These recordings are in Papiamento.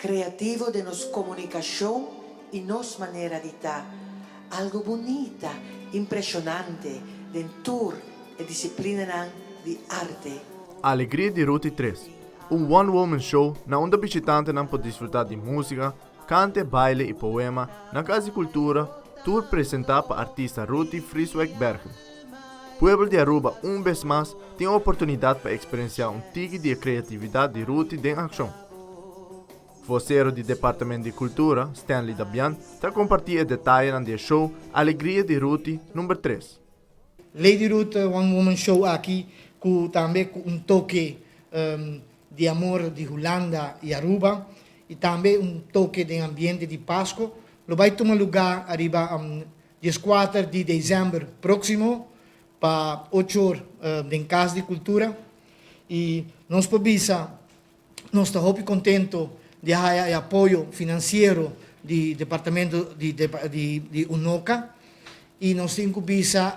Creativo den nos comunicacion y nos manera di ta. Algo bunita, impresionante den tur e disciplinanan di arte. Alegria di Ruti 3, un one woman show na unda bishitantenan por disfruta di musica, cante, baile y poema na Cas di Cultura, tur presenta pa artista Ruti Frieswijk Bergen. Pueblo di Aruba un bes mas tin oportunidad pa experiencia un tiki di e creatividad di Ruti den accion. Vocero di Departamento di Cultura, Stanley Dabian, ta comparti e detayenan di e show Alegria di Ruti number tres. Lady Ruth One Woman Show aki cu tambe cu un toke di amor di Hulanda y Aruba y tambe un toke den ambiente di Pasco lo bay tuma lugar ariba dieskuater di december proximo pa ocho or den Cas di Cultura y nos por bisa Nos ta hopi contento di haya e apoyo financiero di Departamento di di Unoca y nos tin cu bisa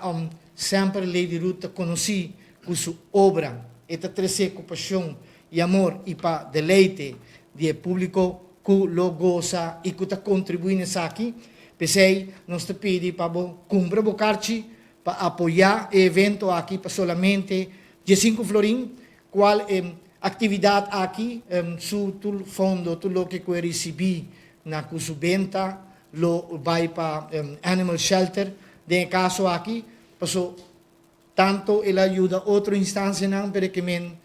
semper Lady Ruth ta conoci cu su obra e ta trece cu pasion y amor y pa deleite di e publico cu lo goza y cu ta contribui na esaki. P'esey nos ta pidi pa bo cumpra bo carchi pa apoya e evento aki pa solamente diescinco florin Cual e actividad aki su tur fondo, tur loke cu e ricibi na cu su benta lo bay pa Animal Shelter den e caso aki, paso tanto el a yuda otro instancianan pero ke men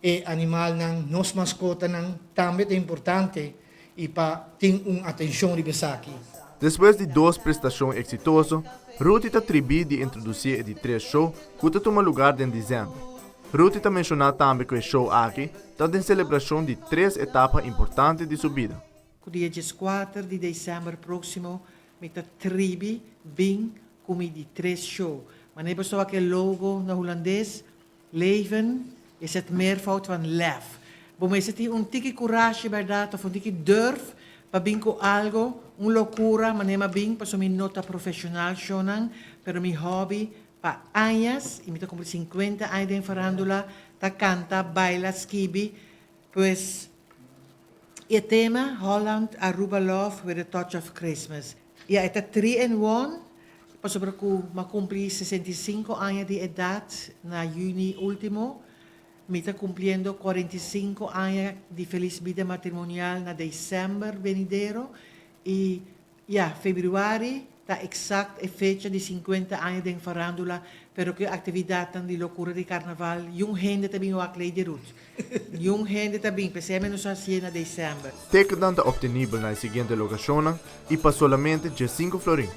e animalnan, nos mascotanan tambe ta importante y pa tin un atencion riba esaki. Despues di dos prestacion exitoso, Ruti ta tribi di introduci e di tres show cu ta tuma lugar den december. Ruti ta menshoná tambe ku e show aki ta den selebrashon di tres etapa importante di su bida. Ku dia dieskuater di desèmber próksimo mi ta tribi bin ku mi di tres show. Manera boso wak e logo na hulandes, Leven is het meervoud van lef. Bo mester tin un tiki kurashi bèrdat òf un tiki durf pa bin ku algo, un lokura manera mi a bin pasobra mi no ta profeshonal shownan, pero mi hòbi Pa añas, y mi ta cumpli 50 aña den farandula, ta canta, baila, skibi, pues e tema Holland Aruba Love with a touch of Christmas. Ya e ta three in one, pasobra cu m'a cumpli 65 aña di edad na juni ultimo, mi ta cumpliendo 45 aña di feliz bida matrimonial na december venidero y Ya, februari ta exact e fecha di 50 aña den farandula, pero cu e actividadnan di locura di carnaval, yun hende ta bin wak Lady Ruth. Yun hende ta bin, p'esei mi nos a hacié na december. Ticketnan ta obtenibel na e siguiente locacionnan y pa solamente diescinco florin.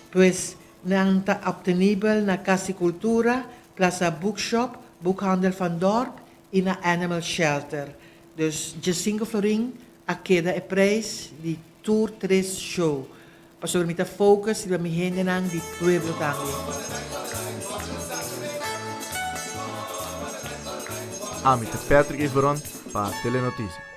Pues, nan ta obtenibel na Cas di Cultura, Plaza Bookshop, Boekhandel Van Dorp y na Animal Shelter. Dus diescinco florin a keda e prijs di tur tres show, pasobra mi ta focus riba mi hendenan di pueblo tambe. Ami ta Patrick Everon pa Telenoticia.